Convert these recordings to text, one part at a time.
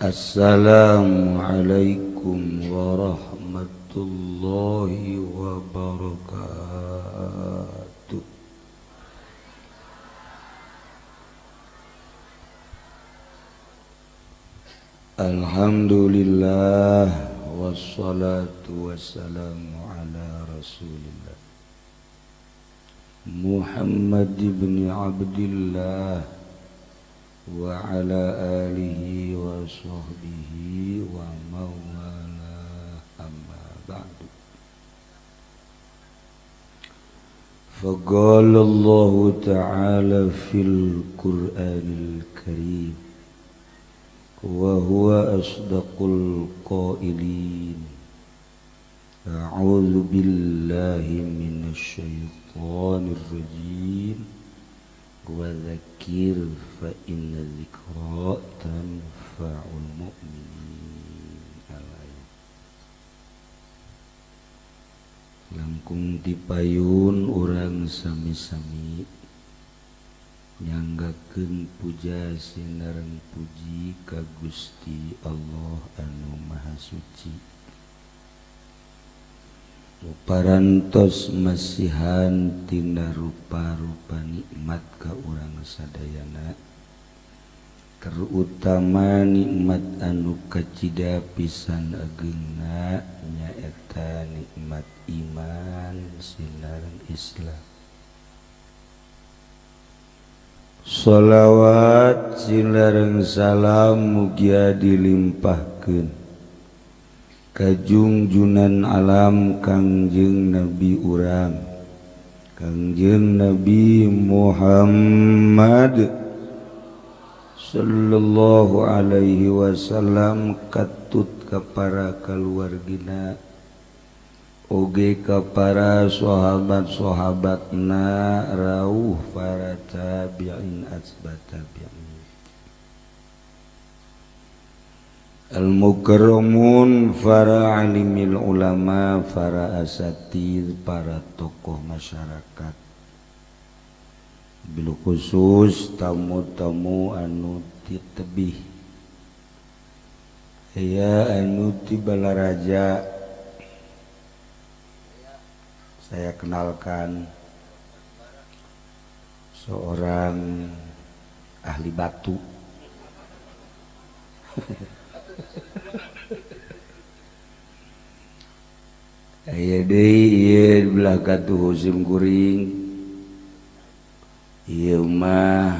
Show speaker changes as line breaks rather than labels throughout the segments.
Assalamualaikum warahmatullahi wabarakatuh. Alhamdulillah wassalatu wassalamu ala rasulillah Muhammad ibn Abdillah wa ala alihi wa sahbihi wa mawala, amma ba'du. Faqala Allah ta'ala fil Qur'anil Karim wa huwa asdaqul qailin. A'udzu billahi minasy syaithanir rajim. Wa dzakir fa inna dzikra tanfa'ul mu'minin. Langkung dipayun urang sami-sami nyanggakeun puja sinareng puji ka Gusti Allah anu Maha Suci. Parantos masihan tina rupa-rupa nikmat ka urang sadayana, terutama nikmat anu kacida pisan ageungna nyaeta nikmat iman sinareng Islam. Sholawat sinareng salam mugia dilimpahkeun ka junjunan alam Kangjeng Nabi urang, Kangjeng Nabi Muhammad sallallahu alaihi wasallam, katut ka para kaluargina oge ka para sahabat-sahabatna, rauh para tabi'in asbat tabi'in. Al-mukarramun, para alimil ulama, para asatid, para tokoh masyarakat, bil khusus tamu-tamu anu ti tebih, aya anu ti Balaraja. Saya kenalkan seorang ahli batu. Aya deui ieu belah katuh sim kuring. Ieu mah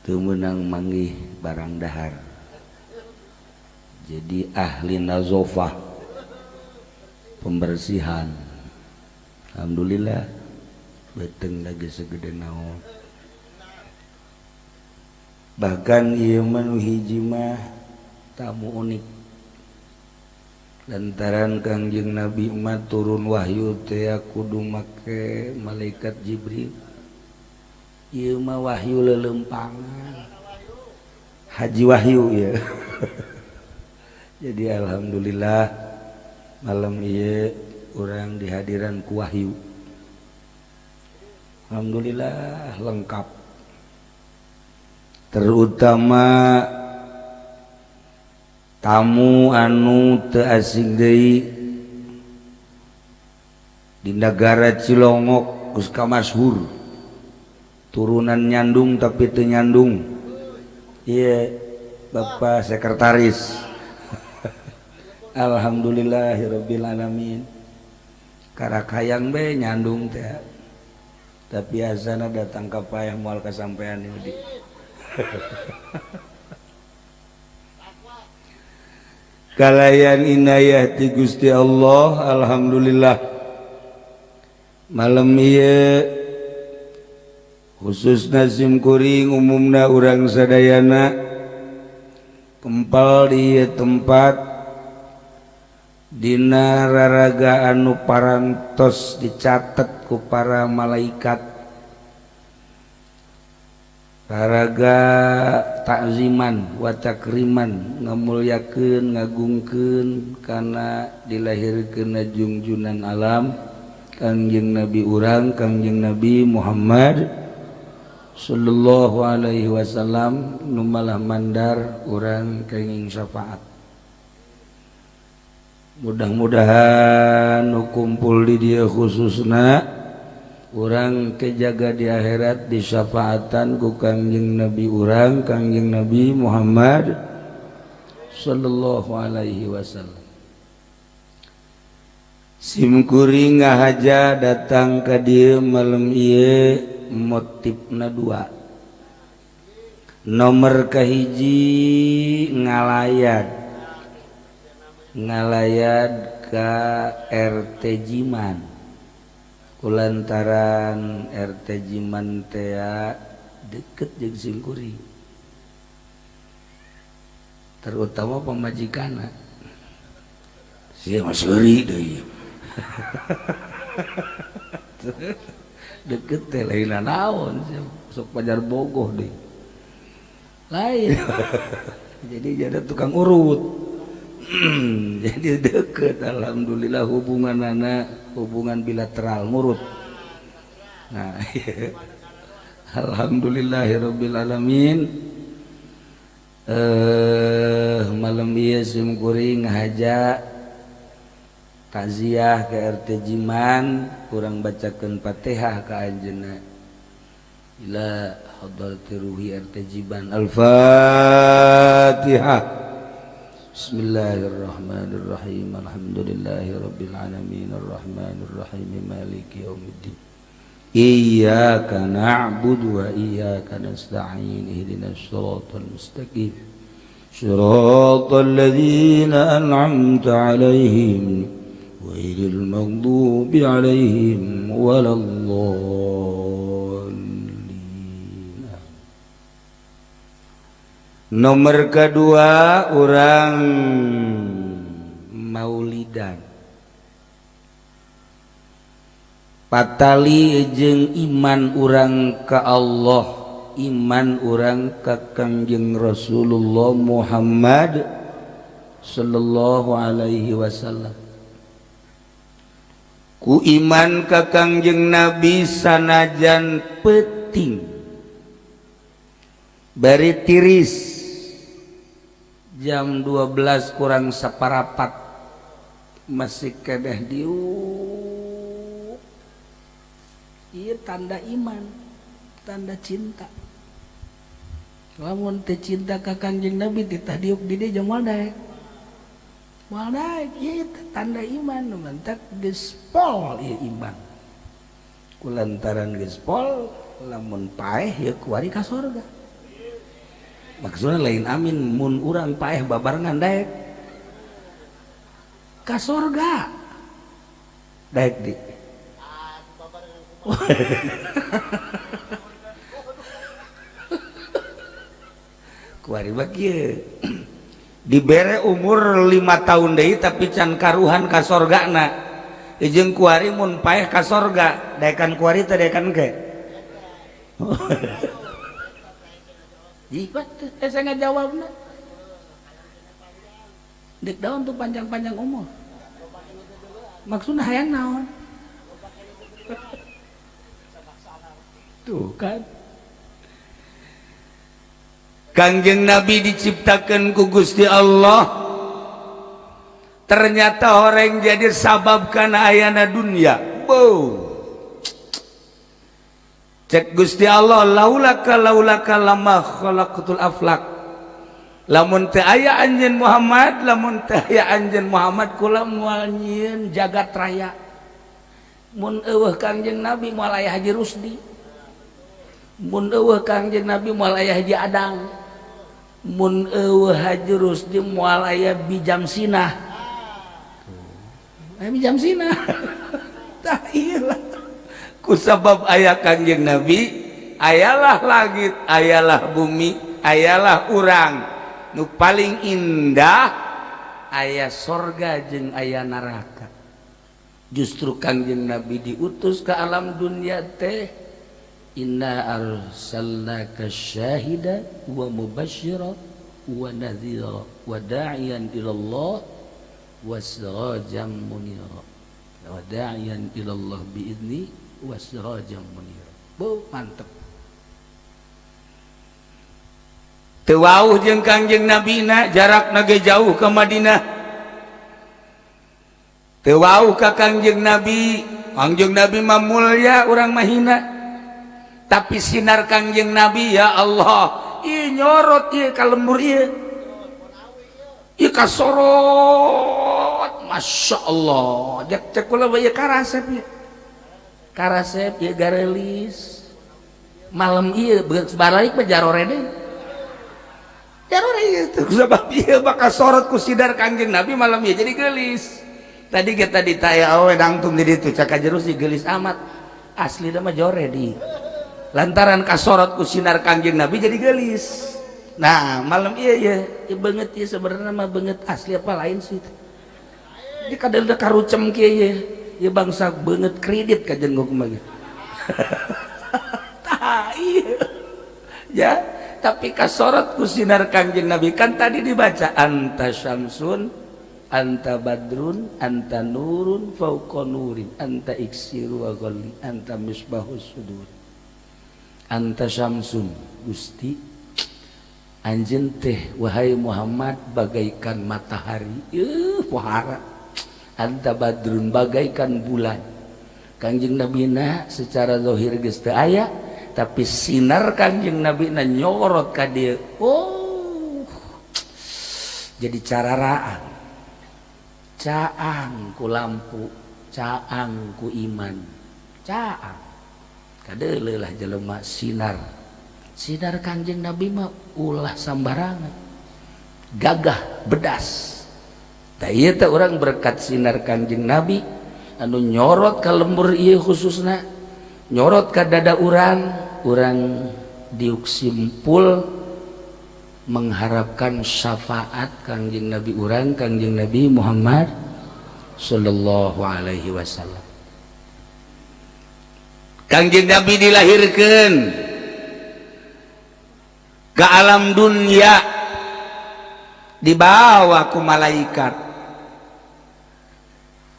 teu meunang manggih barang dahar. Jadi ahli nazofah, pembersihan. Alhamdulillah beteng lagi segede naon. Bahkan ieu mah nu hiji mah tamu unik. Lantaran Kangjeng Nabi mah turun wahyu teh kudu make malaikat Jibril. Ieu mah wahyu leuleumpangan. Haji Wahyu ya. Jadi alhamdulillah malam ieu urang dihadiran ku wahyu. Alhamdulillah lengkap. Terutama tamu anu teu asing deui di negara Cilongok geus kamasyhur, turunan nyandung tapi teu nyandung. Ieu Bapak Sekretaris. Alhamdulillahirabbil alamin. Karakayang be nyandung teh, tapi azana datang ka payah moal kasampean ieu di. Kalayan inayah ti Gusti Allah, alhamdulillah malam ieu khususna sim kuring umumna urang sadayana kempal di ieu tempat dina raraga anu parantos dicatet ku para malaikat, raraga takziman wa takriman, ngamulyakeun ngagungkeun kana dilahirkeun junjunan alam Kangjeng Nabi urang, Kangjeng Nabi Muhammad sallallahu alaihi wasallam nu malah mandar urang kenging syafaat. Mudah-mudahan nu kumpul di dieu khususna urang kejaga di akhirat disyafaatan ku Kangjeng Nabi urang Kangjeng Nabi Muhammad sallallahu alaihi wasallam. Simkuring ngahaja datang ka dieu malam ieu motifna dua. Nomor kahiji ngalayad ka RT Jiman. Kulantaran RT Jiman tea deket jeung simkuring, terutama pamajikanna. Sia mah seuri deui. Deket teh lain naon sok pajar bogoh deui. Lain. Jadi jadi tukang urut. Jadi deket, alhamdulillah hubungan anak hubungan bilateral ngurut. Nah, alhamdulillahirabbil alamin. Malam ieu sim kuring ngahaja takziah ke RT Jiman, kurang bacakeun Fatihah ka anjeunna. Ila hadrati ruhi RT Jiman. Al-Fatihah. Bismillahirrahmanirrahim. Alhamdulillahirabbil alamin arrahmanirrahim maliki yaumiddin. Iyyaka na'budu wa iyyaka nasta'in ihdinas siratal mustaqim. Siratal ladzina an'amta 'alaihim ghairil maghdubi 'alaihim waladdallin. Nomor kedua orang maulidan patali jeung iman urang ka Allah, iman urang ka Kangjeng Rasulullah Muhammad sallallahu alaihi wasallam. Ku iman ka Kangjeng Nabi sanajan peuting bari tiris jam 12 kurang separapat masih kedeh diuk. Ieu tanda iman, tanda cinta. Lamun teu cinta ka Kangjeng Nabi titah diuk di dieu jeung moal daek. Moal daek ieu tanda iman, mantak geus pol ieu iman. Kulantaran geus pol lamun paeh ieu kuari ka sorga. Maksudnya lain amin mun urang paeh babarengan daek ka sorga daek di kuari mah kieu dibere umur 5 tahun deui tapi can karuhan ka sorgana jeung kuari mun paeh ka sorga daekan kuari teh daekan ke. Jibat, saya nggak jawabna. Dek daun tuh panjang-panjang umur. Maksudnya hayang naon? Tuh kan. Kangjeng Nabi diciptakan ku Gusti Allah. Ternyata orang jadi sabab kana ayana dunia. Bow. Cek Gusti Allah laulaka laulaka lama khalaqatul aflak. Lamun teu aya anjeun Muhammad, lamun teu aya anjeun Muhammad kula moal nyieun jagat raya. Mun eueuh Kangjeng Nabi moal aya Haji Rusdi. Mun eueuh Kangjeng Nabi moal aya Haji Adang. Mun eueuh Haji Rusdi moal aya Bijam Sinah. Aya Bijam Sinah. Tah ieu lah. Kusabab aya Kangjeng Nabi, ayalah langit, ayalah bumi, ayalah urang. Nu paling indah aya sorga jeung aya neraka. Justru Kangjeng Nabi diutus ke alam dunia teh inna arsalnaka syahida wa mubasyira wa nadhira wa da'iyan ila Allah wa sirajan munira wa da'iyan ila Allah biizni wa sirajan munira. Bu, mantep. Teu wauh jeung Kangjeng Nabina, jarakna ge jauh ke Madinah. Teu wauh ka Kangjeng Nabi. Kangjeng Nabi mah mulya, urang mah hina. Tapi sinar Kangjeng Nabi, ya Allah, ieu nyorot ieu ka lembur ieu. Ieu kasorot, Masya Allah. Cek cek kula ieu karasep ieu. Karasep ieu garelis. Malam ieu balik mah jarore deui. Jarore ieu sebab ieu bakal sorot ku sinar Kangjeng Nabi malam ieu jadi gelis. Tadi kita ditanya awe dangtung di ditu cak jero sih gelis amat. Asli mah jore di. Lantaran kasorot ku sinar Kangjeng Nabi jadi gelis. Nah, malam iya iya, iya banget ya, sebenarnya mah banget asli apa lain sih. Di kadang udah karucem kieu ya. Ya bangsa banget kredit kajen gua kumaha. Tah iya. Ya, tapi kasorot ku sinar Kangjeng Nabi kan tadi dibaca anta syamsun, anta badrun, anta nurun fauqa nurin, anta iksiru wa ghalli, anta misbahus sudur. Anta syamsun, Gusti anjeun teh wahai Muhammad bagaikan matahari, pohara. Anta badrun, bagaikan bulan. Kangjeng Nabina secara zahir geus teu aya, tapi sinar Kangjeng Nabina nyorot ka dieu. Oh, jadi cararaang, caang ku lampu, caang ku iman, caang kadeuleuh lah jelema sinar. Sinar Kangjeng Nabi mah ulah sambarangan, gagah bedas. Tah ieu teh urang berkat sinar Kangjeng Nabi anu nyorot ka lembur ieu, khususna nyorot ka dada urang, urang diuk simpul mengharapkan syafaat Kangjeng Nabi urang, Kangjeng Nabi Muhammad sallallahu alaihi wasallam. Kangjeng Nabi dilahirkan ke alam dunia, dibawa ku malaikat.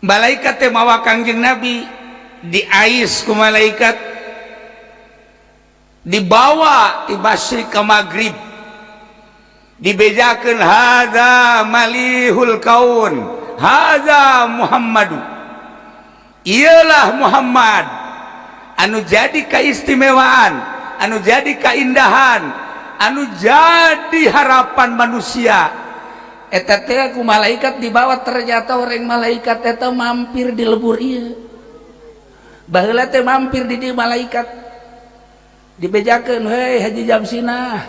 Malaikat teh mawa Kangjeng Nabi, diais ku malaikat, dibawa di masyrik ke maghrib, dibejakeun, hadza malihul kaun, hadza Muhammadu, iyalah Muhammad anu jadi keistimewaan, anu jadi keindahan, anu jadi harapan manusia. Eta teh ku malaikat dibawa. Ternyata orang malaikat eta mampir di lebur ieu. Baheula teh mampir di dieu malaikat, dibejakeun, "Hei Haji Jamsinah."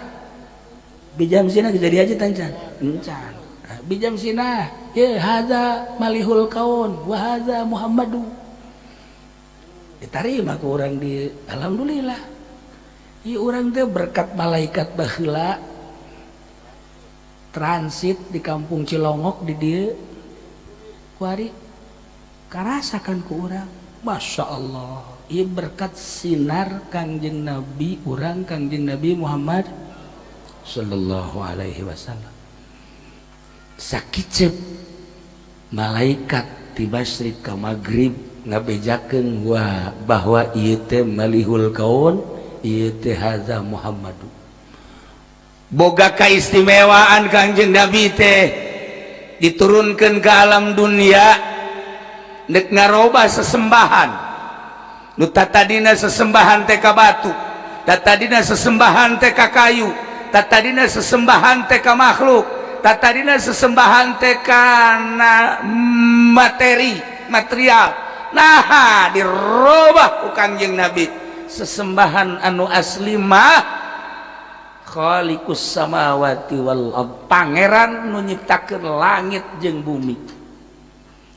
Bijamsinah jadi haji tancan encan. Bijamsinah ye, hadza malihul kaun wa hadza Muhammadu. Diterima ku orang di, alhamdulillah. Ieu urang teh berkat malaikat baheula transit di kampung Cilongok di dieu kuari karasakan ku urang. Masya Allah, ieu berkat sinar Kangjeng Nabi urang, Kangjeng Nabi Muhammad sallallahu alaihi wasallam. Sakicep malaikat di masyrik ka maghrib ngabejakeun wah bahwa ieu teh malihul kaun, ieu teh hadza Muhammadu. Boga keistimewaan Kangjeng Nabi teh diturunkan ke alam dunia nek ngaroba sesembahan. Nu tadina sesembahan teh ka batu, tadina sesembahan teh ka kayu, tadina sesembahan teh ka makhluk, tadina sesembahan teh kana materi material. Nah, dirobah ku Kangjeng Nabi. Sesembahan anu asli mah Khaliqus samawati wal ard, pangeran nu nyiptakeun langit jeung bumi.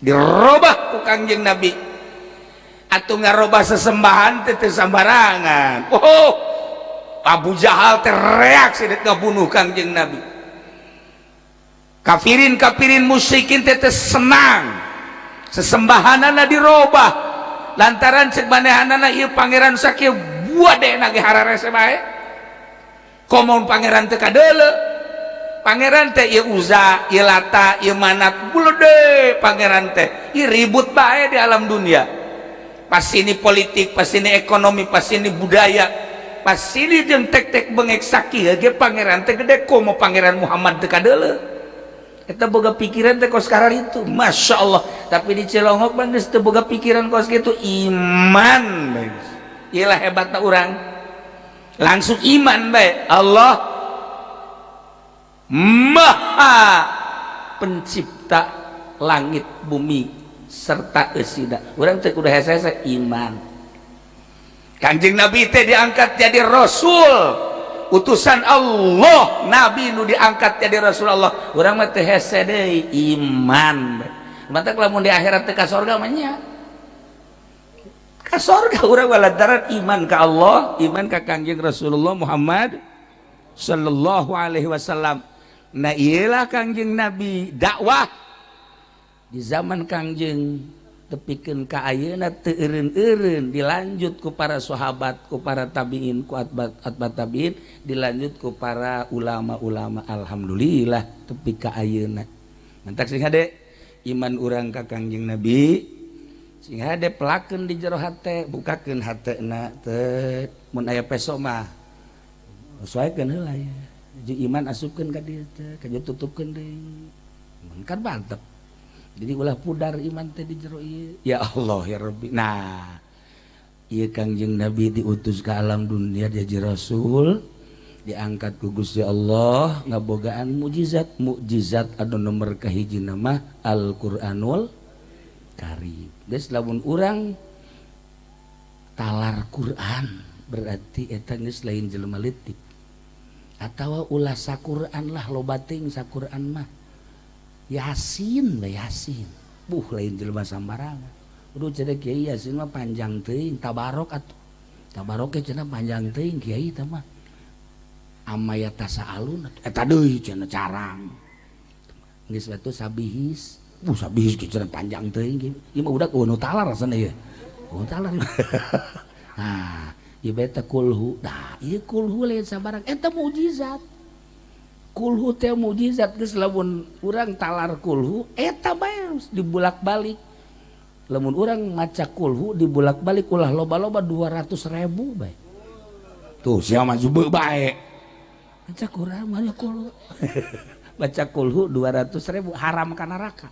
Dirobah ku Kangjeng Nabi. Atuh ngarobah sesembahan teh teu sambarangan. Oh, Abu Jahal teh reaksi dek ngabunuh Kangjeng Nabi. Kafirin kafirin musyrikin teh teu senang sesembahanana dirobah, lantaran cek manehanana ieu pangeran sakieu buade nage hararese bae. Komo pangeran teu kadeuleu, pangeran teh ieu Uza, ieu Lata, ieu Manat, bulede pangeran teh ieu ribut bae di alam dunia. Pas ini politik, pas ini ekonomi, pas ini budaya. Pas sini jeung tek-tek bengek sakieu ge pangeran teh gede, komo Pangeran Muhammad teu kadeuleu. Eta boga pikiran teh kos itu, Masya Allah. Tapi di Cilongok mah geus teu boga pikiran kos kitu, iman bae. Iyalah hebatna urang. Langsung iman bae. Allah Maha Pencipta langit bumi serta eusina. Urang teh kudu hese iman. Kanjeng Nabi teh diangkat jadi rasul, utusan Allah, nabi nu diangkat jadi rasul Allah. Urang mah teh hese deui, iman. Matak lamun di akhirat teh ka sorga mah nya. Ka sorga urang lantaran iman ka Allah, iman ka Kanjeng Rasulullah Muhammad sallallahu alaihi wasallam. Nah, iyalah Kangjeng Nabi dakwah di zaman Kangjeng tepikeun ka ayeuna teu eureun-eureun, dilanjut ku para sahabat, ku para tabiin, ku atba tabiin, dilanjut ku para ulama-ulama, alhamdulillah tepi ka ayeuna. Mantak sing hade iman urang ka Kangjeng Nabi, sing hade pelakeun di jero hate, bukakeun hatena teh. Mun aya peso mah sesuaikeun heula ya, jeung iman asupkeun ka dieu teh, ka tutupkeun deui, mun kan mantep. Jadi ulah pudar iman teh di jero ieu. Ya Allah ya Rabbi. Nah, ieu Kangjeng Nabi diutus ke alam dunia jadi rasul, diangkat ku Gusti Allah, ngabogaan mukjizat. Mukjizat anu nomor kahiji nama Al-Qur'anul Karim. Geus, lamun urang talar Quran berarti eta geus lain jelema leutik. Atawa ulah saquran lah, loba teuing saquran mah. Yasin lah, Yasin. Buh, lain jelema sambarangan. Udah cenah kiai Yasin mah panjang teuing, tabarok atuh. Tabarok ge cenah panjang teuing kiai tah mah. Amaya tasaalun eta deui cenah carang. Geus batu sabihis. Buh, sabihis ge cenah panjang teuing. Ieu mah udah nu talar rasana ieu. Oh, talar. Nah, ieu beta kulhu. Nah, ieu kulhu lain sabarang, eta mukjizat. Kulhu teh mukjizat. Geus, lamun urang talar kulhu eta bae dibulak-balik. Lamun urang maca kulhu dibulak-balik, ulah loba-loba, 200.000 bae. Tuh sia mah zube bae. Baca Quran mah kulhu. Baca kulhu 200.000 haram ka neraka.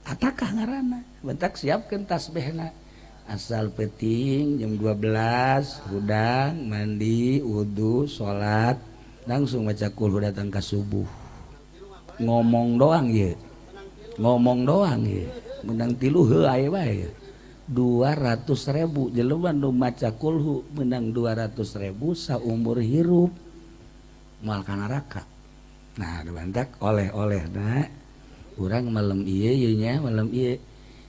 Atakah ngaranna. Bentak siapkeun tasbihna. Asal peting jam 12 hudang, mandi, wudhu, salat, langsung baca kulhu datang ke subuh. Ngomong doang ya, ngomong doang ya, menang tilu heuh aya bae. 200.000 jelema nu maca kulhu menang 200.000 saumur hirup moal ka neraka. Nah, bantak oleh-olehna urang malam ieu ieu nya, malam ieu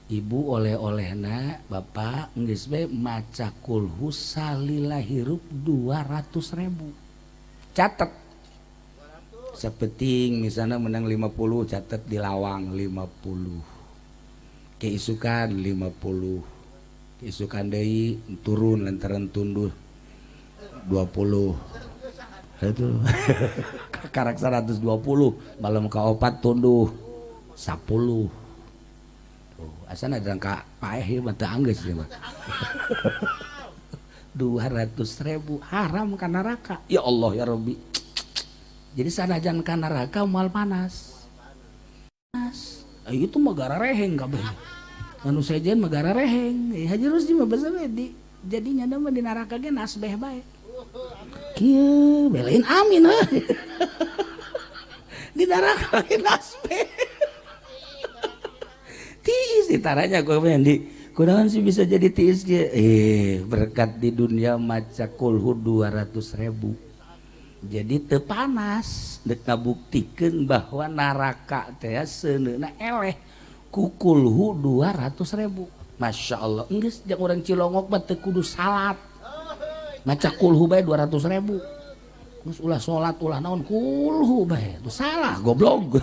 ibu oleh-olehna, bapak, geus bae maca kulhu salila hirup 200.000. Catet sapeting misalnya menang 50, catet di lawang 50, keisukan 50, keisukan deui turun lantaran tunduh 20, itu karak 120, malam kaopat tunduh 10. Asana ada ka paeh ieu mah teu anggeus ieu mah. 200.000 haram ka neraka. Ya Allah ya Rabbi. Jadi sanajan ka neraka moal panas. Panas. Itu mah gara reheng kabeh. Anu sejen mah gara reheng. Haji Rusdi mah basa di jadinya mah di neraka ge nasbeh bae. Kieu belain amin heuh. Di neraka ge nasbeh. Tiis ditaranya gue di kunaon sih bisa jadi tiis ge, berkat di dunia maca kulhu 200.000 jadi teu panas. Dek ngabuktikeun bahwa neraka teh seuneuna eleh ku kulhu 200.000. Masya Allah. Geus, jeung urang Cilongok mah teu kudu salat, maca kulhu bae 200.000. Geus, ulah salat, ulah naon, kulhu bae. Itu salah, goblok.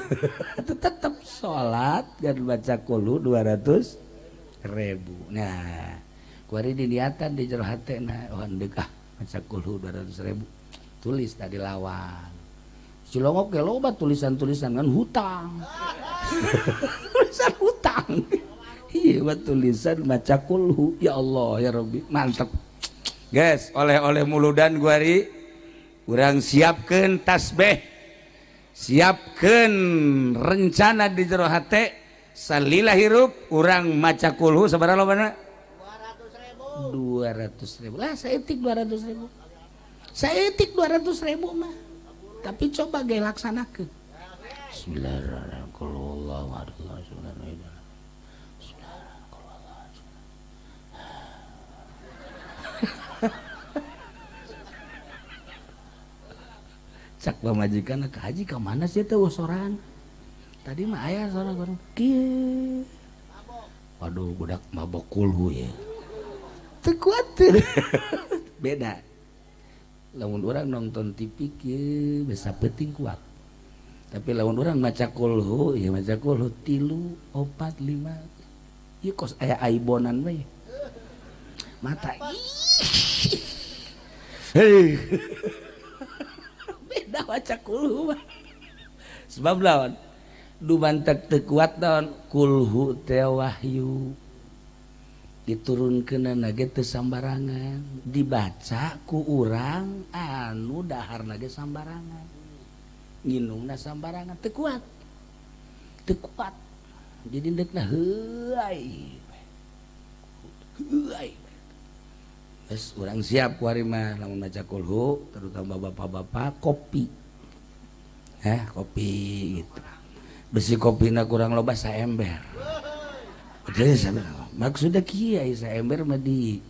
Tetep salat dan baca kulhu 200.000. Nah, kuari diniatan di jero hatena, oh deuk ah maca kulhu 200.000. Tulis tadi lawan. Cilongok ge loba tulisan-tulisan kan hutang. Tulisan hutang. Iya, tulisan maca kulhu. Ya Allah ya Rabbi, mantep. Guys, oleh-oleh muludan guari urang siapkeun tasbih, siapkeun rencana di jero hate salila hirup urang maca kulhu sabaraha lobana? 200.000. Lah saeutik 200.000. Saeutik 200.000 mah. Tapi coba ge laksanakeun. Bismillahirrahmanirrahim. Cak pamajikan ke haji ke mana sih teh soran? Tadi mah aya soran orang kieu. Waduh budak mabok kulhu ya. Teu kuatir. Beda. Lamun urang nonton TV kieu bisa penting kuat. Tapi lamun urang maca kulhu, ya maca kulhu 3, 4, 5. Ieu kos aya aibonan we. Mata. Hei. Beda maca kulhu mah. Sebab lawan dumantek teu kuat naon kulhu teh wahyu. Diturunkeunana ge teu sambarangan, dibaca ku urang anu daharna ge sambarangan. Nginumna sambarangan teu kuat. Teu kuat. Jadi deukna heuay. Heuay. Geus urang siap ku ari mah lamun maca kulhu, terutama bapak-bapak kopi. Kopi gitu. Besi kopina kurang loba saember. Maksudnya kieu saember mah di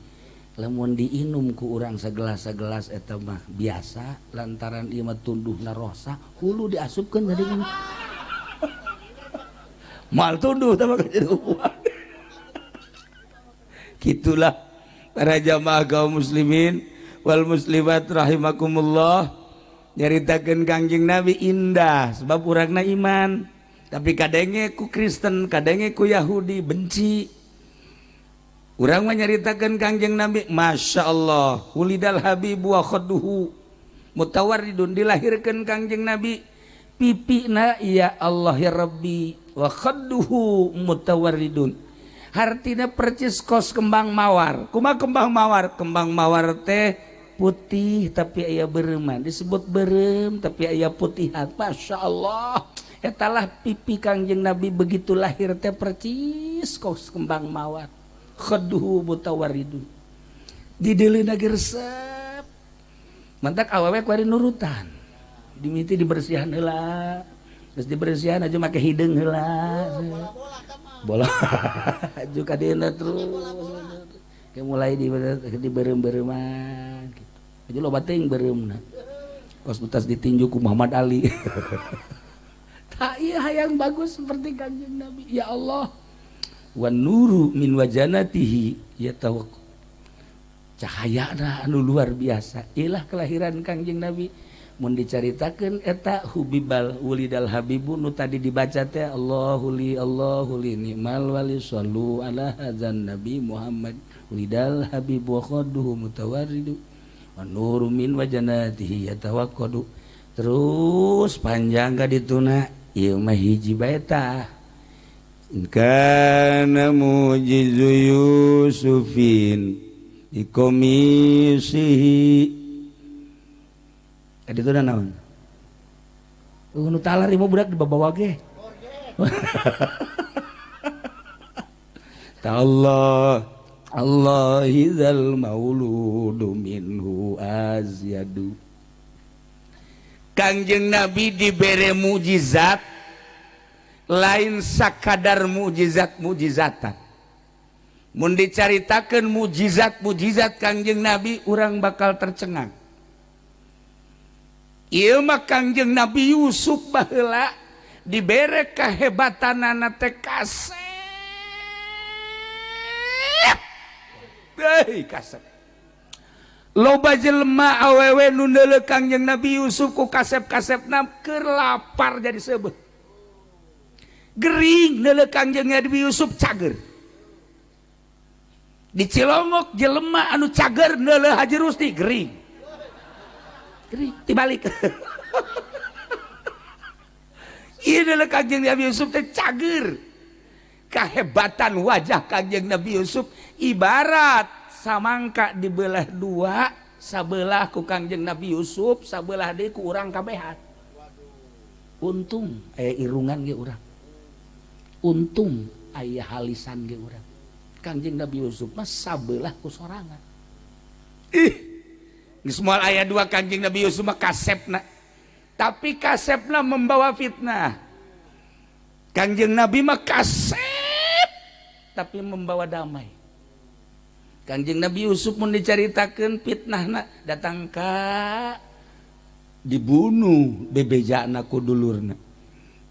lamun diinum ku urang segelas-segelas eta mah biasa lantaran ieu mah tunduhna rosa hulu diasupkeun tadi kan. Mal tunduh tah mah jadi uang. Kitulah para jamaah kaum muslimin wal muslimat rahimakumullah, nyaritakeun Kangjeng Nabi indah sebab urangna iman, tapi kadenge ku Kristen, kadenge ku Yahudi benci. Urang mah nyaritakeun Kangjeng Nabi, Masya Allah, wulidal habibu wa khadduhu mutawarridun, dilahirkeun Kangjeng Nabi pipina ya Allah ya Rabbi, wa khadduhu mutawarridun, hartina percis kos kembang mawar. Kumaha kembang mawar? Kembang mawar teh putih tapi aya bereuman, disebut berem tapi aya putihan. Masya Allah, etalah pipi Kangjeng Nabi begitu lahir teh percis kos kembang mawar. Khadduhu mutawarridun, dideuleuna ge resep. Mantak awewe kuari nurutan, dimiti dibersihan heula, geus dibersihan aja make hideung heula. Bola juga dina terus kayak mulai di berem-bereman gitu. Aja loba teuing bereumna. Kos utas ditinju ku Muhammad Ali. Tak ieu hayang bagus seperti Kangjeng Nabi. Ya Allah. Wan nuru min wajanatihi yatawak. Cahayana anu luar biasa. Ilah kelahiran Kangjeng Nabi. Mun dicaritakeun eta hubibal wulidal habibu nu tadi dibaca teh Allahu li Allahu li ni'mal wali sallu ala hadzan nabi Muhammad wulidal habibu wa khadduhu mutawarridu wa nuru min wajanatihi yatawaqqadu. Terus panjang ka dituna ieu mah hiji bae tah. In kana mujizu Yusufin dikomisihi. Tadi itu naon? Nu talar ieu budak dibawa ge. Ta Allah Allah idzal mauludu minhu azyadu. Kangjeng Nabi dibere mukjizat lain sakadar mukjizat-mukjizatan. Mun dicaritakeun mukjizat-mukjizat Kangjeng Nabi urang bakal tercengang. Ieu mah Kangjeng Nabi Yusuf baheula dibere kehebatanana teh kasep. Hei kasep. Loba jelema awewe nu neuleuh Kangjeng Nabi Yusuf ku kasep-kasepna keur lapar jadi seubeuh. Gering neuleuh Kangjeng Nabi Yusuf cager. Di Cilongok jelema anu cager neuleuh Haji Rusdi gering. Gering dibalik. Ieu neuleuh Kangjeng Nabi Yusuf teh cager. Kahebatan wajah Kangjeng Nabi Yusuf ibarat Samangka dibelah dua, sabelah ku Kangjeng Nabi Yusuf, sabelah deui ku urang kabehan. Untung aya irungan ge urang. Untung aya halisan ge urang. Kangjeng Nabi Yusuf mah sabelah ku sorangan. Ih, geus moal aya dua Kangjeng Nabi Yusuf mah kasepna. Tapi kasepna membawa fitnah. Kangjeng Nabi mah kasep tapi membawa damai. Kangjeng Nabi Yusuf mun dicaritakeun fitnahna datang ka dibunuh bebejana ku dulurna.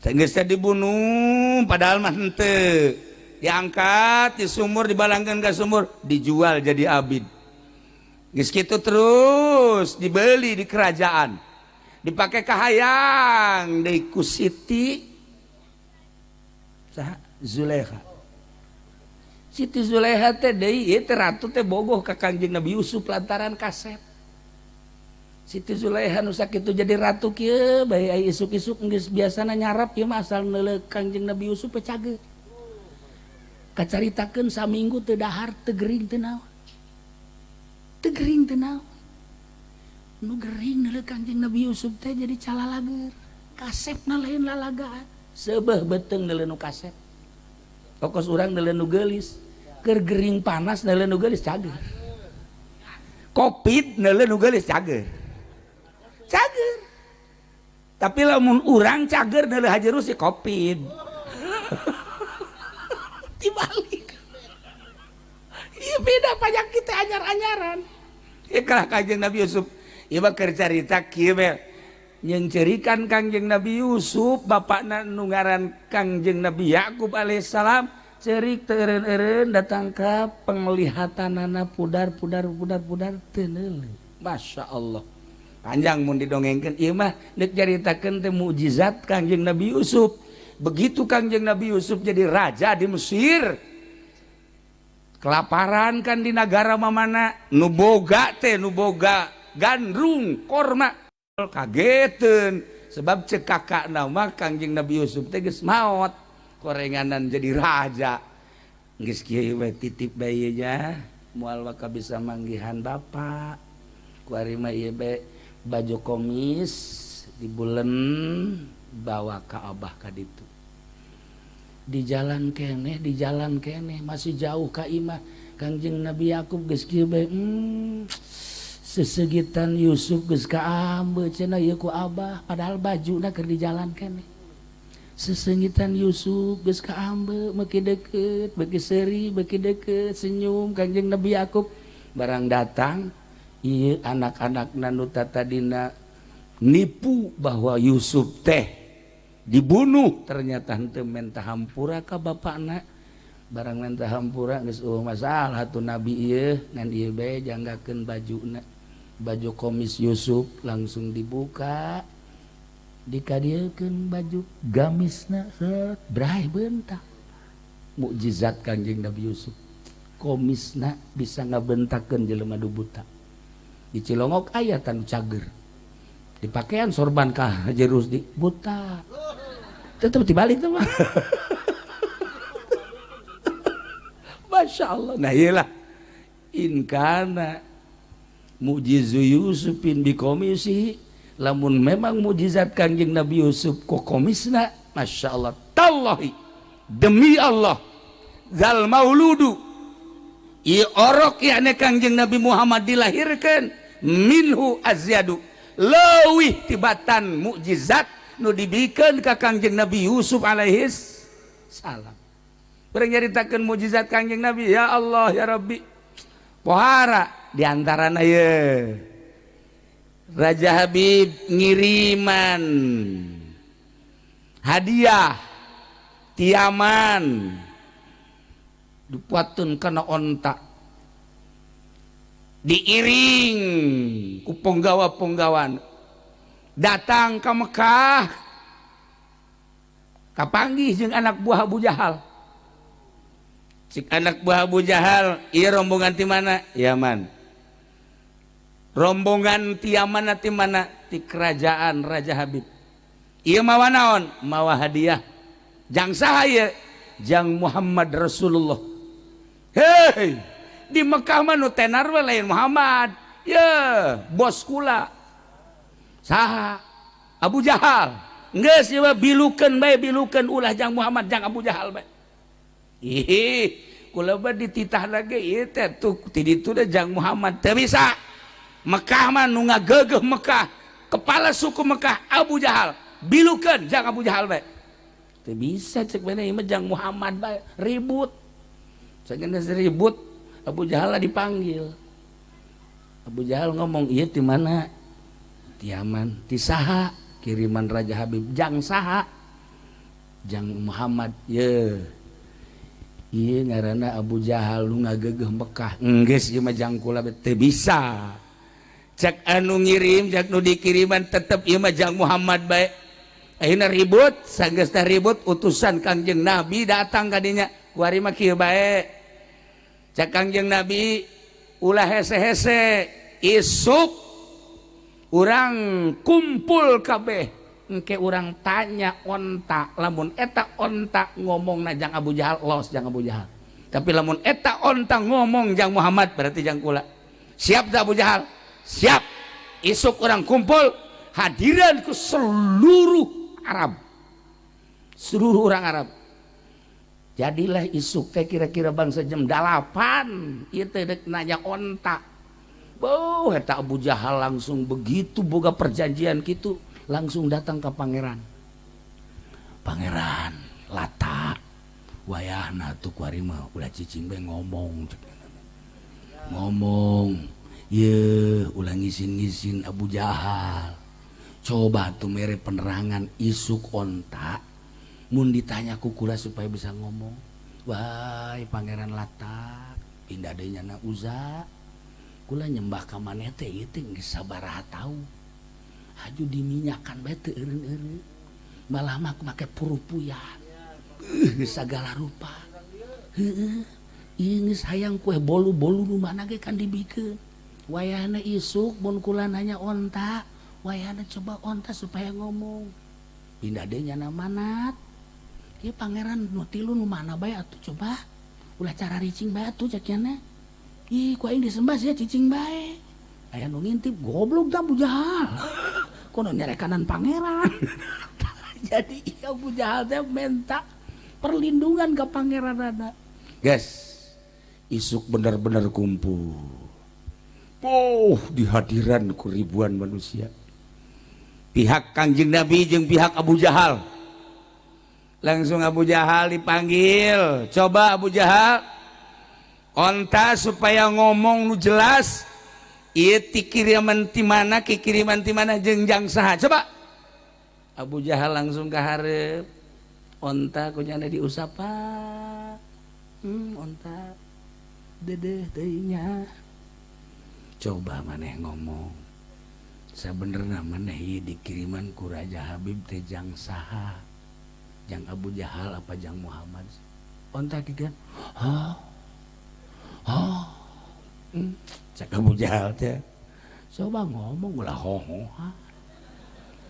Geus teh dibunuh padahal mah henteu. Diangkat di sumur, dibalangkeun ka sumur, dijual jadi abid. Geus kitu terus dibeli di kerajaan. Dipake kahayang deui ku Siti saha Zulaikha. Siti Zulaikha teh deui ieu teh ratu teh bogoh ka Kangjeng Nabi Yusuf lantaran kasep. Siti Zulaikha nu sakitu jadi ratu kieu bae ai isuk-isuk geus biasana nyarap ieu mah asal neuleuh Kangjeng Nabi Yusuf teh cageut. Kacaritakeun saminggu teu dahar teu gering teu naon. Teu gering teu naon. Nu gering neuleuh Kangjeng Nabi Yusuf teh jadi calalager. Kasepna lain lalagaan. Seubeuh beuteung neuleuh nu kasep. Pokos urang neuleuh nu geulis. Keur gering panas neuleuh nu geulis cager. Covid neuleuh nu geulis cager. Cager. Tapi lamun urang cager neuleuh Haji Rusi Covid. Dibalik. Ieu beda pajak kita anyar-anyaran. Ieu kalah Kangjeng Nabi Yusuf. Ieu mah keur carita kieu we. Nyeungceurikan Kangjeng Nabi Yusuf bapakna nu ngaran Kangjeng Nabi Yakub alaihissalam ceurik teu eureun-eureun datang ka penglihatanana pudar pudar pudar pudar teu neuleuh. Masya Allah. Panjang mun didongengkeun ieu mah deuk caritakeun teh mukjizat Kangjeng Nabi Yusuf. Begitu Kangjeng Nabi Yusuf jadi raja di Mesir, kelaparan kan di nagara mamana, nu boga teh nu boga gandrung korma kageteun sebab cek kakakna mah Kangjeng Nabi Yusuf teh geus maot korenganan jadi raja. Geus kieu we titip bae nya moal waka bisa manggihan bapak. Kuari mah ieu bae baju komis dibulen bawa ka abah ka ditu. Di jalan keneh, di jalan keneh masih jauh ka imah Kangjeng Nabi Yakub geus kieu bae sesegitan Yusuf geus kaambe cenah ieu ku abah padahal bajuna keur di jalan keneh. Sesengitan Yusuf geus kaambe meuki deukeut, beuki seuri, beuki deukeut senyum Kangjeng Nabi Yakub barang datang ieu anak-anakna nu tatadina nipu bahwa Yusuf teh dibunuh ternyata henteu menta hampura ka bapakna. Barang menta hampura geus eueuh masalah tuh nabi ieu ngan ieu bae janggakeun bajuna. Baju komis Yusuf langsung dibuka dikadiekeun baju gamisna set bray bentak. Mukjizat Kangjeng Nabi Yusuf komisna bisa ngabentakeun jelema nu buta. Di Cilongok aya tanu cager dipakaian sorban ka Haji Rusdi buta tetep dibalik tuh mah. Masya Allah. Nah iyalah in kana mujizu Yusufin bikomisi lamun memang mujizat Kangjeng Nabi Yusuf ku komisna Masya Allah tallahi demi Allah zal mauludu ieu orok yakni Kangjeng Nabi Muhammad dilahirkan minhu azyadu leuwih tibatan mukjizat nu dibikeun ka Kangjeng Nabi Yusuf alaihis salam. Urang nyaritakeun mukjizat Kangjeng Nabi ya Allah ya Rabbi. Pohara di antarana ye Raja Habib ngiriman hadiah tiaman dipuatun kana onta diiring ku penggawa-penggawan datang ke Mekah kapanggih jeung anak buah Abu Jahal. Cik anak buah Abu Jahal ieu rombongan ti mana? Yaman. Rombongan ti Yaman ti mana? Ti kerajaan Raja Habib. Ieu mawa naon? Mawa hadiah. Jang saha ieu? Jang Muhammad Rasulullah. Hei, Di Mekah mah nu tenar we lain Muhammad. Ye, bos kula. Saha? Abu Jahal. Geus ieu bilukeun bae, bilukeun ulah jang Muhammad jang Abu Jahal bae. Ih, kula mah dititah lagi ieu teh tuh ti ditu teh jang Muhammad teu bisa. Mekah mah nu ngagegeuh Mekah, kepala suku Mekah Abu Jahal. Bilukeun jang Abu Jahal bae. Teu bisa cek bae ieu mah jang Muhammad bae, ribut. Sageuna ribut, Abu Jahal dipanggil. Abu Jahal ngomong, "Ieu ti mana?" "Ti Yaman." "Ti saha?" "Kiriman Raja Habib." "Jang saha?" "Jang Muhammad." "Ye. Ieu ngaranna Abu Jahal nu ngagegeuh Mekah. Enggeus ieu mah jang kula teu bisa." Cek anu ngirim, cek nu dikiriman tetep ieu mah jang Muhammad bae. Ayeuna ribut, sanggeusna ribut utusan Kangjeng Nabi datang ka dinya. Kuari mah kieu bae. Cek Kangjeng Nabi ulah hese-hese, isuk urang kumpul kabeh, engke urang tanya onta, lamun eta onta ngomong na jang Abu Jahal, los jang Abu Jahal. Tapi lamun eta onta ngomong jang Muhammad berarti jang kula. Siap tak Abu Jahal? Siap. Isuk urang kumpul, hadiran ke seluruh Arab, seluruh orang Arab. Jadilah isuk teh kira-kira bangsa jam 8 ieu teh dek nanya onta. Boh, eta Abu Jahal langsung begitu boga perjanjian gitu, langsung datang ke pangeran. Pangeran Lata, wayahna tuh kuari mah ulah cicing bae ngomong. Ngomong, ye ulah ngisin-ngisin Abu Jahal. Coba tuh mere penerangan isuk onta mun ditanya ku kula supaya bisa ngomong. Wahai Pangeran Lata, pindah deui nyana Uza. Kula nyembah ka maneh teh ieu teh geus sabaraha taun. Haju diminyakan bae teu eureun-eureun. Malah mah make purupuyan. Geus sagala rupa. Heueuh, ieu geus hayang kue bolu-bolu nu mana ge kan dibikeun. Wayahna isuk mun kula nanya onta, wayahna coba onta supaya ngomong. Pindah deui nyana Manat. Ieu pangeran nu tilu nu mana bae atuh coba. Ulah cara ricing bae atuh cek nya. Ih, ku aing disembah sia cicing bae. Aya nu ngintip, goblok tah Abu Jahal. Kono nyerekanan pangeran. Jadi Abu Jahal teh minta perlindungan ke pangeran ada. Guys, isuk benar-benar kumpul. Oh, di hadiran ku ribuan manusia. Pihak Kangjeng Nabi jeung pihak Abu Jahal. Langsung Abu Jahal dipanggil. Coba Abu Jahal, onta supaya ngomong nu jelas. Ieu ti kiriman ti mana, ki kiriman ti mana jeung jang saha. Coba. Abu Jahal langsung ka hareup. Onta kunyana diusapan. Onta dedeh teuing nya. Coba maneh ngomong. Sabenerna maneh ieu dikiriman ku Raja Habib teh jang saha? Jang Abu Jahal apa jang Muhammad? Onta kieu. Hah? Oh, cek Abu Jahal teh. Coba ngomong ulah hoho.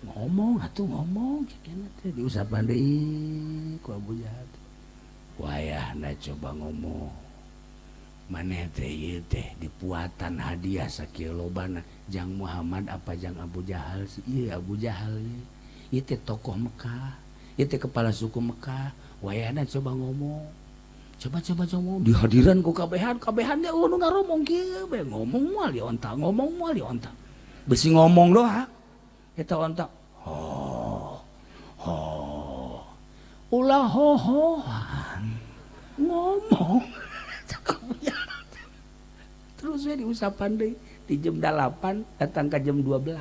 Ngomong atuh ngomong cek teh diusapan deui ku Abu Jahal. Wayahna coba ngomong. Maneh teh ieu teh dipuatan hadiah sakieu lobana jang Muhammad apa jang Abu Jahal sih? Ieu Abu Jahal ieu. Ieu teh tokoh Mekah, ieu teh kepala suku Mekah. Wayahna coba ngomong. Coba-coba ngomong di hadiran ku kabehan, kabehan ge nu ngaromong kieu bae ngomong moal di onta, ngomong moal di onta. Besi ngomong doang. Eta onta. Ho. Ho. Ulah hohohan. Ngomong. Terus we diusapan deui di jam 8 datang ke jam 12.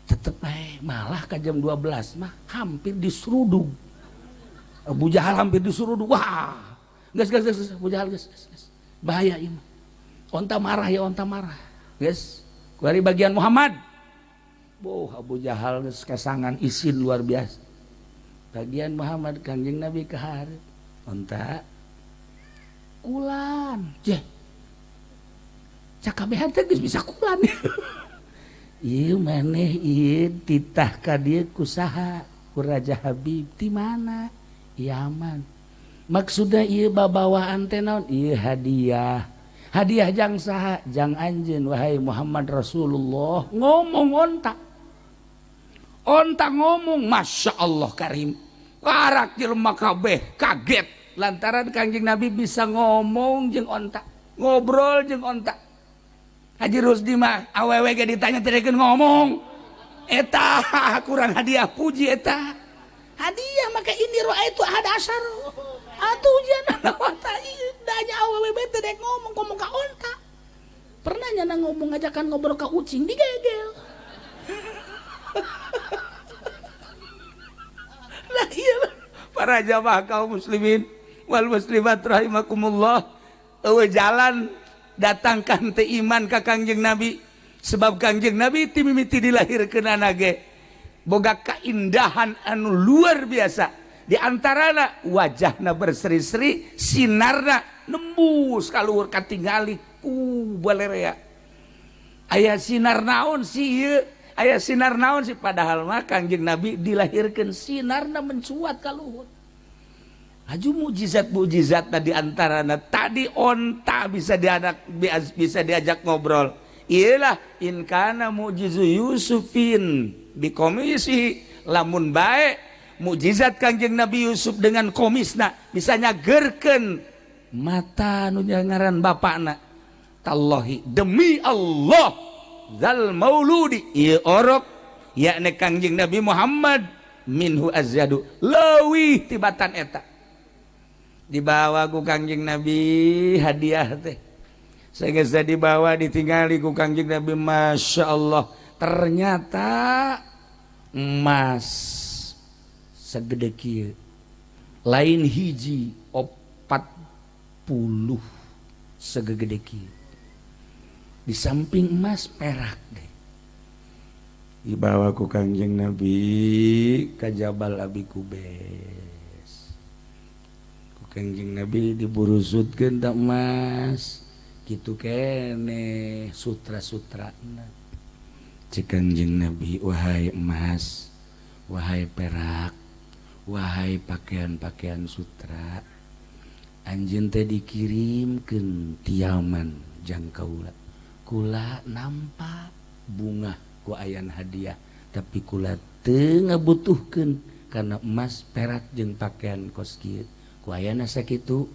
Tetep bae malah ke jam 12 mah hampir diseruduk. Abu Jahal hampir disuruh, wah, gas gas gas, Abu Jahal gas gas gas, bahaya ini. Onta marah ya, onta marah, gas. Dari bagian Muhammad, boh Abu Jahal geus kesangan isin luar biasa. Bagian Muhammad Kangjeng Nabi kahareup, onta kulan, jeh, cakabehan teh geus bisa kulan. Ieu maneh ieu titah ka dieu ku saha? Ku Raja Habib ti mana? Yaman. Maksudna ieu babawaan teh naon? Ieu hadiah. Hadiah jang saha? Jang anjeun wahai Muhammad Rasulullah. Ngomong onta. Onta ngomong, Masya Allah Karim. Karak jelema kabeh kaget lantaran Kangjeng Nabi bisa ngomong jeung onta, ngobrol jeung onta. Haji Rusdi mah awewe ge ditanya teu ngomong. Eta kurang hadiah puji eta. Hadiah maka ini roa itu ada asar. Atuh ujian onta ieu danya awewe bae teu dek ngomong ngomong ka onta. Pernah nyana ngomong ngajakan ngobrol ka ucing digegel. Nah iyalah para jamaah kaum muslimin wal muslimat rahimakumullah, eueuh jalan datangkan teh iman ka Kangjeng Nabi sebab Kangjeng Nabi ti mimiti dilahirkeunana ge boga kaindahan anu luar biasa, di antarana wajahna berseri-seri, sinarna nembus ka luhur katingali ku balerea. Aya sinar naon sih ieu? Aya sinar naon sih, padahal mah Kangjeng Nabi dilahirkeun sinarna mencuat ka luhur. Aju mukjizat-mukjizat tadi antarana tadi onta bisa dianak bisa diajak ngobrol. Iyalah in kana mu'jizu Yusufin bikomisi, lamun bae mukjizat Kangjeng Nabi Yusuf dengan komisna bisa nyagerkeun mata nu ngaran bapakna. Tallahi demi Allah zal mauludi ieu orok yakni Kangjeng Nabi Muhammad minhu azyadu leuwih tibatan eta. Dibawa ku Kangjeng Nabi hadiah teh. Sageus dibawa ditingali ku Kangjeng Nabi, Masya Allah ternyata emas segede kieu lain hiji 40 segede kieu. Di samping emas perak deh. Dibawa ku Kangjeng Nabi ka Jabal Abi Kubes. Ku Kangjeng Nabi diburusutkeun tak emas kitu keneh sutra-sutrana. Cek Kangjeng Nabi, wahai emas, wahai perak, wahai pakaian-pakaian sutra, anjeun teh dikirimkeun tiaman jang kaula. Kula nampak bunga ku ayan hadiah, tapi kula teu ngabutuhkeun karena emas perak jeung pakaian kos kieu. Ku ayana sakitu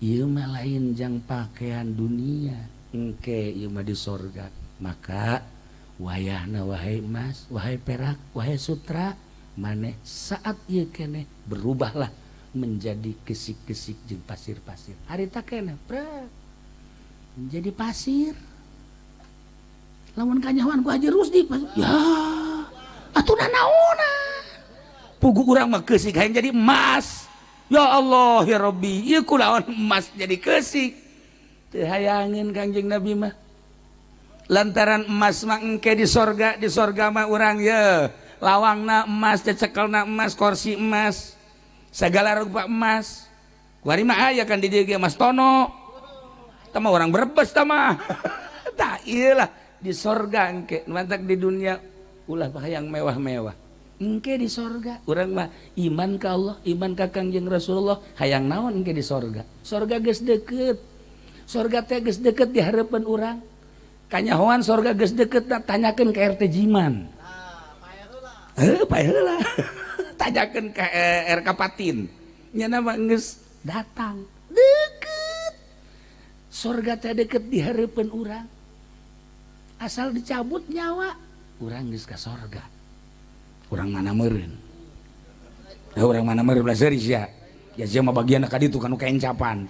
ieu mah lain jang pakaian dunia, engke ieu mah di sorga. Maka wayahna wahai emas, wahai perak, wahai sutra, maneh saat ieu keneh berubahlah menjadi kesik-kesik jeung pasir-pasir. Harita keneh prek menjadi pasir. Lamun kanyahoan ku Haji Rusdi ya atuh naonan pugu urang mah keusik hayang jadi emas. Ya Allah ya Rabbi, ieu kulaon emas jadi keusik teu hayangeun Kangjeng Nabi mah. Lantaran emas mah engke di sorga, di sorga mah urang ye lawangna emas, cecekelna emas, kursi emas, segala rupa emas. Kuari mah aya kan di dieu ge Mas Tono tah mah urang Brebes tah mah. Tah ieu lah di sorga engke, mantak di dunia ulah hayang mewah-mewah. Engke di sorga urang mah iman ka Allah, iman ka Kangjeng Rasulullah, hayang naon engke di sorga. Sorga geus deukeut. Sorga teh geus deukeut di hareupeun urang. Kanyahoan sorga geus deukeut, tanyakeun ka RT Jiman. Heuh, pae heula. Tanyakeun ka RK Patin. Nya mah geus datang. Deukeut. Sorga teh deukeut di hareupeun urang. Asal dicabut nyawa urang geus ka sorga. Urang mana meureun? Ya urang mana meureun belah seuri sia. Ya sia mah bagian ka ditu kanu kaencapan.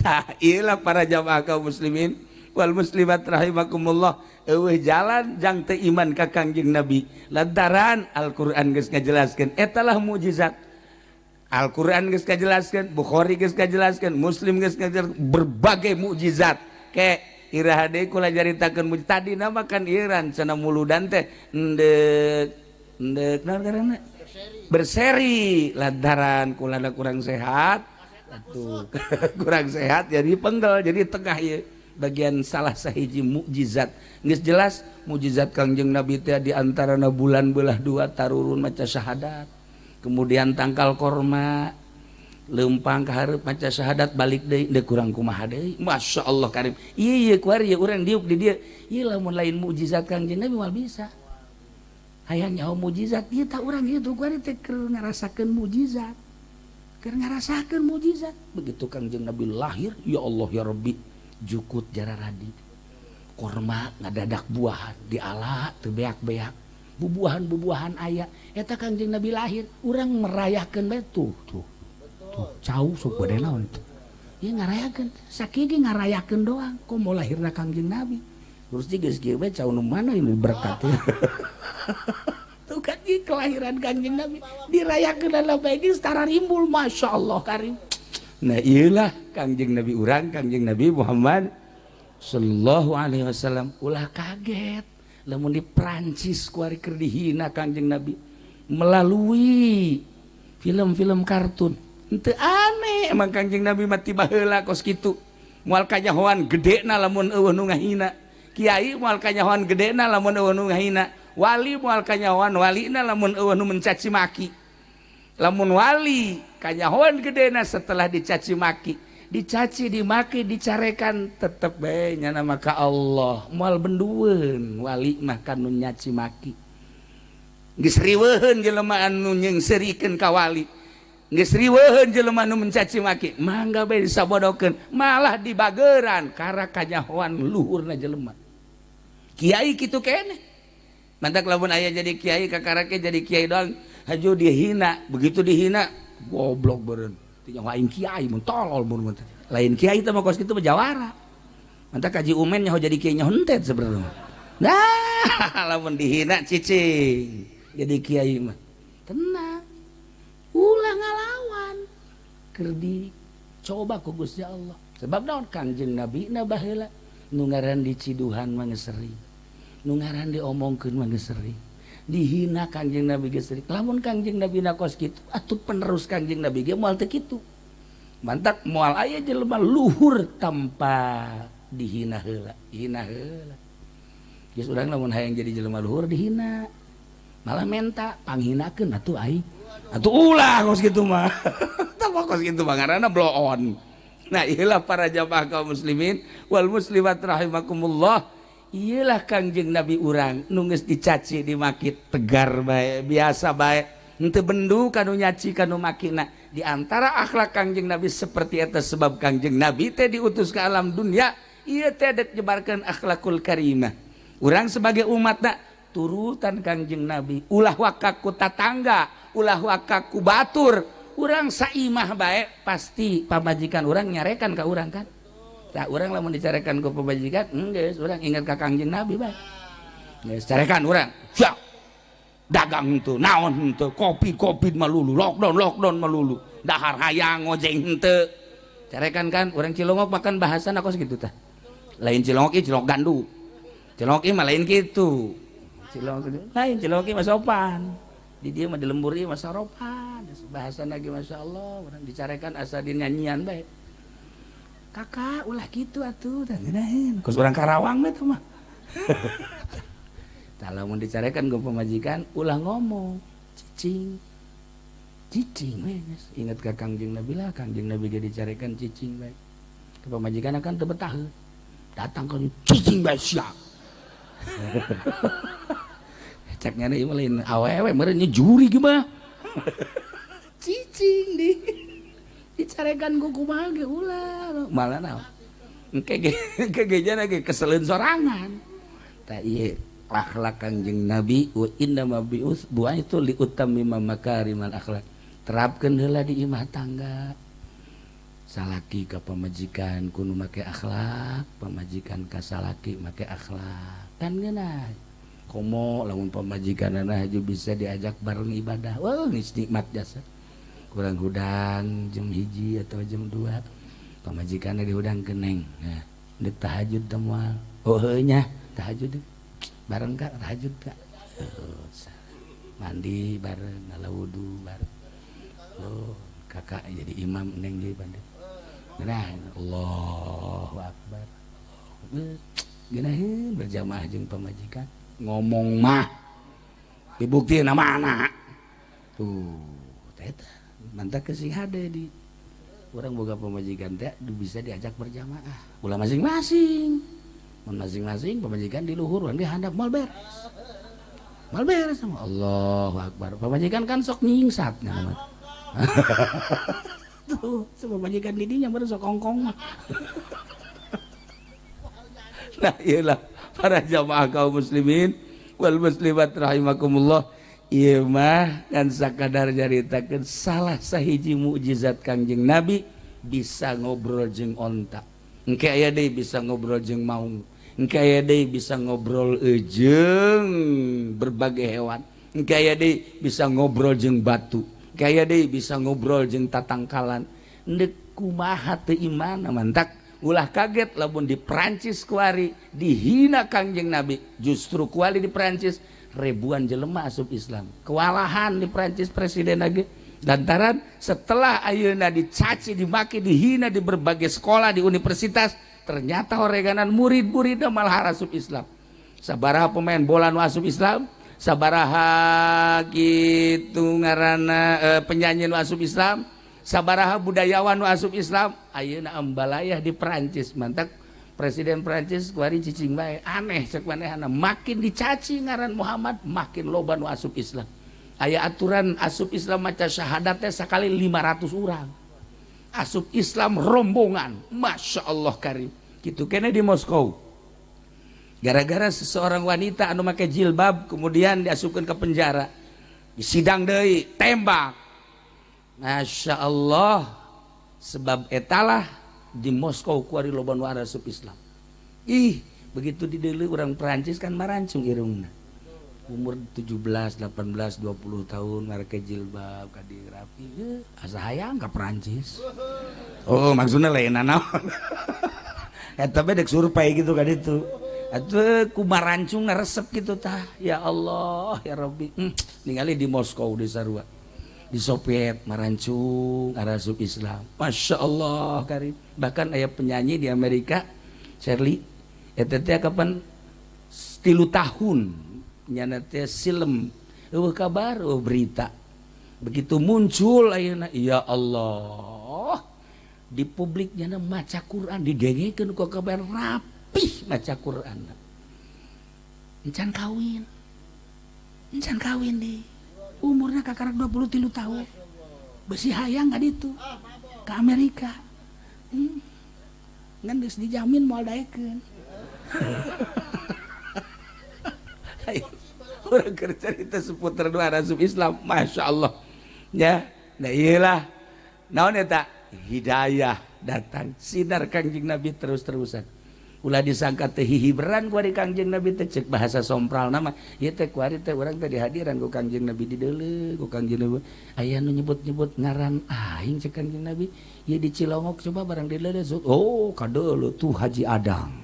Tah ieu lah para jamaah kaum muslimin wal muslimat rahimakumullah, eueuh jalan jang teu iman ka Kangjeng Nabi lantaran Al-Qur'an geus ngajelaskeun eta lah mukjizat. Al-Qur'an geus ngajelaskeun, Bukhari geus ngajelaskeun, Muslim geus ngajelaskeun berbagai mukjizat. Ke iraha deui kula caritakeun mukjizat tadi nama kan ieu cenah muludan teh endek endek naon ngaranna berseri lantaran kula kurang sehat atuh kurang sehat jadi penggel jadi tengah ieu bagian salah sahiji mukjizat. Geus jelas mukjizat Kangjeng Nabi teh di antarana bulan belah dua tarurun maca syahadat, kemudian tangkal korma, Lempang ka hareup maca syahadat balik deui deuk kurang kumaha deui. Masya Allah karim. Ieu kuari urang diuk di dieu. Ieu lamun lain mukjizat Kangjeng Nabi moal bisa. Hayang nyaho mukjizat ieu tah urang ieu kuari teh keur ngarasakeun mukjizat. Keur ngarasakeun mukjizat. Begitu Kangjeng Nabi lahir, ya Allah ya Rabbi, jukut jararadi. Korma ngadadak buahan diala teu beak-beak. Bubuahan-bubuahan aya eta Kangjeng Nabi lahir, urang merayakeun bae tuh tuh. Tuh, cau sok bade naon tuh. Ieu ngarayakeun, sakieu ge ngarayakeun doang, komo lahirna Kangjeng Nabi. Terus geus kieu bae cau nu mana ini berkat. Tuh kan ieu kelahiran Kangjeng Nabi dirayakeun dalam bae geus tararimbul, Masya Allah karim. Nah ieulah Kangjeng Nabi urang, Kangjeng Nabi Muhammad sallallahu alaihi wasallam. Ulah kaget lamun di Prancis kuari keur dihina Kangjeng Nabi melalui film-film kartun. Henteu aneh emang Kangjeng Nabi mati baheula kos kitu. Moal kanyahoan gedena lamun eueuh nu ngahina. Kiai moal kanyahoan gedena lamun eueuh nu ngahina. Wali moal kanyahoan walina lamun eueuh nu mencaci maki. Lamun wali kanyahoan gedena setelah dicaci maki, dicaci dimaki dicarekan tetep bae nyana maka Allah. Moal bendueun wali mah kanu nyaci maki. Geus riweuheun jelema anu nyengserikeun ka wali. Geus riweuheun jelema nu mencaci maki, mangga bae disabodokeun, malah dibageran kara kanyahoan luhurna jelema. Kiai kitu keneh. Mantak lamun aya jadi kiai kakarake jadi kiai doang, haju dihina, begitu dihina goblok beureun. Teu nyaho aing kiai mun tolol mun. Lain kiai teh mah kos kitu mah jawara. Mantak kaji umen nyaho jadi kiai nyaho hentet sebenarnya. Nah, lamun dihina cicing jadi kiai mah. Tenang. Ulah ngalawan keur dicoba ku Gusti Allah. Sebab naon Kangjeng Nabi na baheula nu ngaran diciduhan mah geus sering, nu ngaran diomongkeun mah geus sering, dihina Kangjeng Nabi geus sering. Lamun Kangjeng Nabi na kos kitu, atuh penerus Kangjeng Nabi ge moal teu kitu. Mantak moal aya jelema luhur tanpa dihina heula, hina heula. Geus urang lamun hayang jadi jelema luhur dihina. Malah menta panghinakeun atuh aing. Atuh ulah kos kitu mah. Tah kos kitu mah ngaranna blow on. Nah, ieulah para jamaah kaum muslimin wal muslimat rahimakumullah. Ieulah Kangjeng Nabi urang nu geus dicaci dimaki tegar bae, biasa bae. Henteu bendu kanu nyaci kanu makina. Di antara akhlak Kangjeng Nabi seperti eta sebab Kangjeng Nabi teh diutus ke alam dunia, ieu teh dek nyebarkeun akhlakul karimah. Urang sebagai umatna turutan Kangjeng Nabi, ulah wakaku tatangga, ulah wakaku batur, urang saimah bae pasti pamajikan urang nyarekan ka urang kan. Tah urang lamun dicarekan ku pamajikan, geus urang ingat ka Kangjeng Nabi bae. Geus carekan urang, siap. Dagang henteu, naon henteu, kopi-kopi malulu, lockdown malulu, dahar hayang ngojeng henteu. Carekan kan urang Cilongok makan bahasan aku segitu tah. Lain Cilongok ieu Cilongok gandu. Cilongok ieu mah lain kitu. Cilongok lain Cilongok ieu mah sopan. Di dia mah di lembur ieu mah saropan. Bahasan lagi Masya Allah, urang dicarekan asa dinyanyian bae. Kakak ulah kitu atuh tah ngeunaheun. Kos urang Karawang mah teh mah. Tah lamun dicarekan ku pamajikan ulah ngomong, cicing. Cicing we geus. Ingat ka Kangjeng Nabi lah, Kangjeng Nabi ge dicarekan cicing bae. Ke pamajikan akan teu betah. Datang ka cicing bae siap. Cek nyana ieu mah lain awewe meureun juri ge mah. Cicing di dicarekan ku kumaha ge ulah. Malah naon? Engke ge jana ge keseleun sorangan. Tah ieu akhlak Kangjeng Nabi wa inna ma bu'itsu li utammima makarimal akhlak. Terapkeun heula di imah tangga. Salaki ka pamajikan kudu make akhlak, pamajikan ka salaki make akhlak. Kan ngeunah. Komo lamun pamajikanana haju bisa diajak bareng ibadah. Wah, geus nikmat jasa. Kurang hudang jam 1 atau jam 2. Pamajikanna dihudangkeun neng. Nah, deuk tahajud teh moal. Oh heuh nya, tahajud. Bareng kak, tahajud kak. Oh, mandi bareng, ngala wudu bareng. Oh, kakak jadi imam neng jadi bandit. Nah, Allahu Akbar. Geunaheun berjamaah jeung pamajikan. Ngomong mah dibuktiin sama anak. Tuh, eta mantak kesing hade di Urang boga pamajikan teh bisa diajak berjamaah. Ulah masing-masing. Mun masing-masing pamajikan di luhur, urang di handap moal beres. Moal beres sama Allahu Akbar. Pamajikan kan sok nyingsat nya. Tuh, pamajikan di dinya baru sok kongkong mah. Nah, iyalah para jamaah kaum muslimin wal muslimat rahimakumullah. Ieu mah dan sakadar nyaritakeun salah sahiji mukjizat Kangjeng Nabi bisa ngobrol jeung onta. Engke aya deui bisa ngobrol jeung maung. Engke aya deui bisa ngobrol jeung berbagai hewan. Engke aya deui bisa ngobrol jeung batu. Engke aya deui bisa ngobrol jeung tatangkalan. Endek kumaha teu iman mantak ulah kaget lamun di Prancis kuari dihina Kangjeng Nabi. Justru kuari di Prancis ribuan jelema asup Islam. Kewalahan di Prancis presiden lagi. Lantaran setelah ayeuna dicaci, dimaki, dihina di berbagai sekolah, di universitas, ternyata oreganan murid-muridna malah asup Islam. Sabaraha pemain bola nu asup Islam, sabaraha kitu ngaranna penyanyi nu asup Islam, sabaraha budayawan nu asup Islam, ayeuna ambalayah di Prancis. Mantak Presiden Prancis kuari cicing bae, aneh cek manehna, makin dicaci ngaran Muhammad makin loba nu asup Islam. Aya aturan asup Islam maca syahadat teh sakali 500 urang. Asup Islam rombongan, Masya Allah karim. Kitu kene di Moskow. Gara-gara seseorang wanita anu make jilbab kemudian diasupkeun ke penjara. Disidang deui, tembak. Masya Allah, sebab etalah di Moskow kuari loba nu asup Islam. Ih, begitu dideuleu urang Perancis kan marancung irungna. Umur 17, 18, 20 tahun marake jilbab ka dieu rapi. Asa hayang ka Perancis. Oh, maksudna lain naon. Eta bae dek survei gitu ka ditu. Atuh ku marancung resep gitu tah. Ya Allah, ya Rabbi. Ningali di Moskow di sarua. Di Soviet marancung arasup Islam. Masya Allah karim. Bahkan aya penyanyi di Amerika, Shirley, eta teh kapan 3 tahun nyana teh silem, eueuh kabar, eueuh berita. Begitu muncul ayeuna, ya Allah, di publik nyana maca Quran didengekeun ku kabar rapih maca Quran. Encan kawin. Encan kawin deui. Umurnya kakarak 23 tahun. Besi hayang ka ditu. Ka Amerika. Ngan geus dijamin moal daekeun. Urang keur carita seputar dua asup Islam, Masya Allah. Ya, nah iyalah. Naon eta? Hidayah datang, sinar Kangjeng Nabi terus-terusan. Ulah disangka teh hihiberan kuari Kangjeng Nabi teh cek bahasa sompral nama. Ieu teh kuari teh urang teh dihadiran ku Kangjeng Nabi dideuleu ku Kangjeng Nabi. Aya nu nyebut-nyebut ngaran aing cek Kangjeng Nabi. Ieu di Cilongok coba barang dideuleu. Oh, kadeuleu tuh Haji Adang.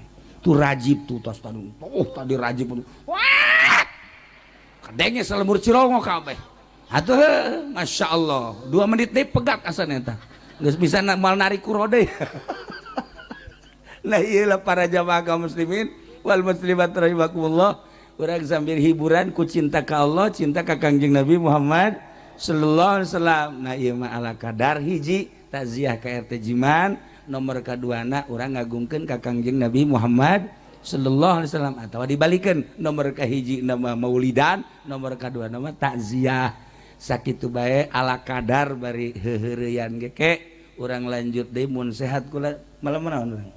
Tuh Rajib tuh tas tanu. Oh, tadi Rajib. Wah! Kadenge salemur Cilongok kabeh. Atuh, Masya Allah. 2 menit deui pegat asana eta. Geus bisa moal narik kurode. Nah iyalah para jamaah kaum muslimin wal muslimat rahimakumullah. Urang sambil hiburan ku cinta ka Allah, cinta ka Kangjeng Nabi Muhammad sallallahu alaihi wasallam. Nah ieu mah ala kadar hiji takziah ka RT Jiman, nomor kaduana urang ngagungkeun ka Kangjeng Nabi Muhammad sallallahu alaihi wasallam atawa dibalikeun nomor kahiji nama maulidan, nomor kadua nama takziah. Sakitu bae ala kadar bari heuheureyan ge ke urang lanjut deui mun sehat kula malam naon urang?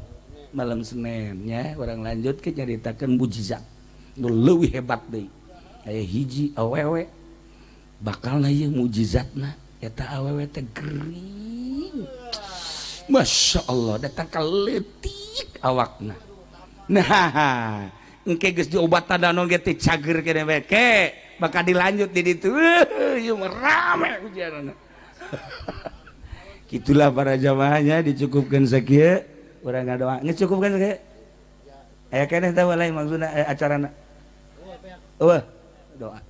Malam Senin ya, orang lanjut ke nyaritakeun mujizat nu leuwih hebat deui. Aya hiji awewe bakalna ieu mujizatna eta awewe teh gering. Masya Allah, datang ka leutik awakna. Nah, engke geus diobatan naon ge teh cager keneh bae ke, bakal dilanjut di ditu. Ieu mah rame ujianna. Kitulah para jamaahnya dicukupkeun sakieu. Urang ngadoa ngecukupkan kayak aya keneh teh lain maksudna acarana. Eueuh doa.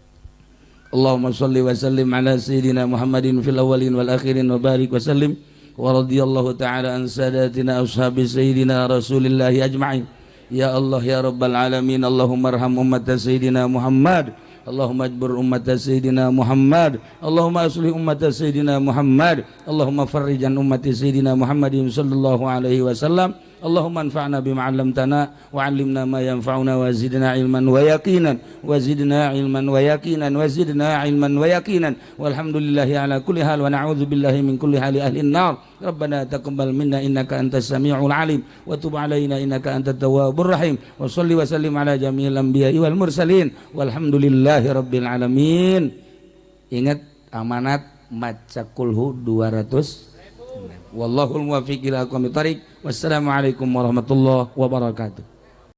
Allahumma shalli wa sallim ala sayyidina Muhammadin fil awwalin wal akhirin wa barik wa sallim wa radhiyallahu ta'ala an sadatina ashabi sayyidina Rasulillahi ajma'in. Ya Allah ya Rabbal alamin, Allahumma arham ummat Sayyidina Muhammad, Allahumma ajbur ummat Sayyidina Muhammad, Allahumma aslih ummat Sayyidina Muhammad, Allahumma farrijan ummati Sayyidina Muhammadin sallallahu alaihi wasallam. Allahumma anfa'na bima 'allamtana wa 'allimna ma yanfa'una wa zidna 'ilman wa yaqinan wa zidna 'ilman wa yaqinan wa zidna 'ilman wa yaqinan. Walhamdulillahi ala kulli hal wa na'udzu billahi min kulli hali ahli an-nar. Rabbana taqabbal minna innaka antas samiul 'alim wa tub 'alaina innaka antat tawwabur rahim. Wa shalli wa sallim ala jami'il anbiya'i wal mursalin walhamdulillahi rabbil alamin. Ingat amanat maca kulhu 200. Wallahul muwaffiq ila aqwamit thariq. Wassalamualaikum warahmatullahi wabarakatuh.